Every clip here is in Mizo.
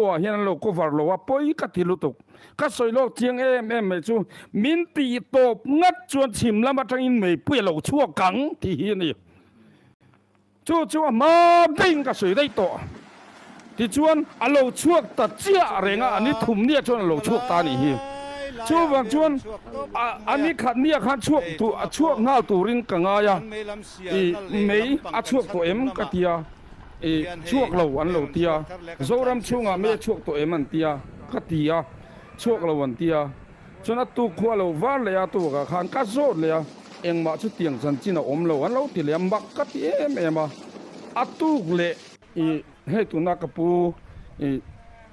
Ah hian an lo cover lo a, pawi ka ti lutuk. Ka sawi lawk chiang em em mai chu min tih tawp ngat chuan chhim lam atangin meipui a lo chhuak ang tih hi a ni. Chu chu a hma daih ka sawi daih tawh. Tichuan a lo chhuak ta chiah reng a, a ni thum nia chuan a lo chhuak ta a nih hi. Chuvang chuan a ni khat nia khan chhuak chhuak nghal turin ka ngai a, i mei a chhuak tawh em ka ti a. I chhuak lo an lo tia, Zoram chhungah me chhuak tawh em an tia, ka ti a, chhuak lo an tia. Chuan a tuk khu a lo var leh a, tukah khan ka zawt leh a, engmah chu tiang chanchin a awm lo an lo ti leh a, mak ka ti em em a. A tuk leh i hei tuna ka pu i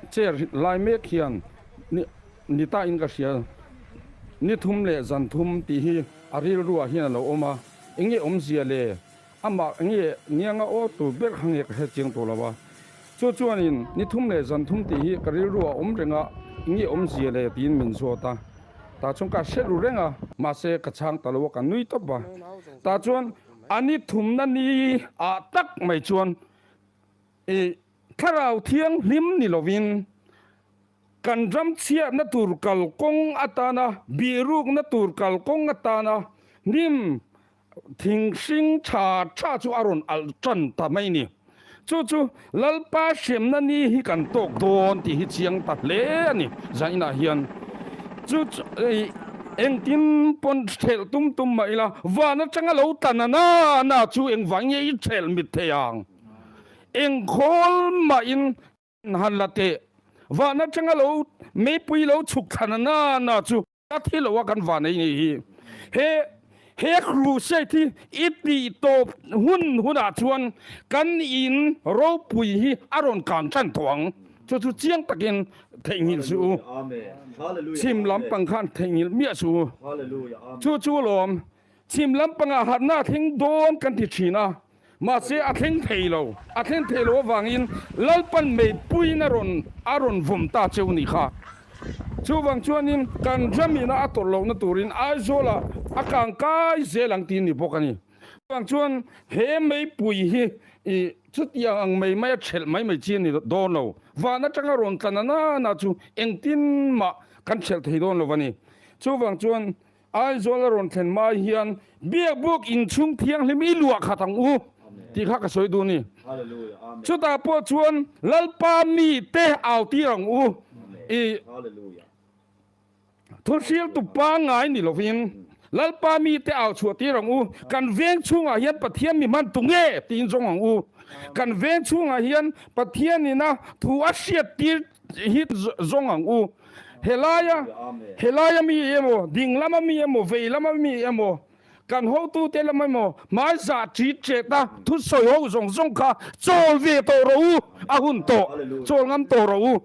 chair lai mek hian ni ni ta in ka hria, ni thum leh zan thum tih hi a rilruah hian a lo awm a, enge awmzia le? Amah nge nianga aw tur ber kha nge ka hre chiang tawh lo a. Chu chuanin ni thum leh zan thum tih hi ka rilru a awm reng a, nge awmzia le tiin min zawt a. Tah chuan ka hre ru reng a, mahse ka chhang ta lo a, ka nui tawp a. Tah chuan a ni thumna ni ah tak mai chuan i thlarau thianghlim ni lovin kan ram chhiatna tur kalkawng atana, bihrukna tur kalkawng atana hnim Thing hring tha tha chu a rawn alh tan ta mai ni. Chu chu Lalpa hremna ni hi kan tawk dawn tih hi chiang ta hle a ni zainah hian. Chu chu engtin pawn thelh tum tum mah ila van atanga lo tla na na na chu engvang nge i thelh mit thei ang? Eng khawl mahin han la teh. Van atanga lo meipui lo chhuk thla na na na chu A thi lo a kan van ei nih hi. He he crusade hi i tih tawp hun hunah chuan kan in ropui hi a rawn kang tan tawh ang. Chu chu chiang takin theihnghilh suh u. Chhim lampang khan theihnghilh miah suh u. Chu chu lawm Chhim lampangah harhna a thleng dawn kan ti thin a, mahse a thleng thei lo. A thleng thei lo avangin Lalpan meipuiin a rawn a rawn vawm ta cheu nih kha. Chuvang chuanin kan ramina a tawrh lohna turin Aizawlah a kang kai zel ang tih a ni bawk a ni. Chuvang chuan he meipui hi i chutiang ang mai mai a thelh mai mai chi a ni dawn lo. Van atanga rawn tla na nana chu engtin mah kan thelh thei dawn lo a ni. Chuvang chuan Aizawl a rawn thlen mai hian Biakbuk inchhung thianghlim i luah khat ang u tih kha ka sawi duh a ni. Chutah pawh chuan Lalpa mite au tir ang u i thuhriltu pangngai ni lovin Lalpa mite au chhuah tir ang u. Kan veng chhungah hian Pathian mi hman tu nge tiin zawng ang u. Kan veng chhungah hian Pathianina thu a hriat tir hi zawng ang u. Helaia, helaia mi emaw, ding lama mi emaw, vei lama mi emaw, kan hotute lam emaw, hmai zah ṭit ṭet a thusawi ho zawng zawng kha chawl ve tawh rawh u, a hun tawh, chawl ngam tawh rawh u.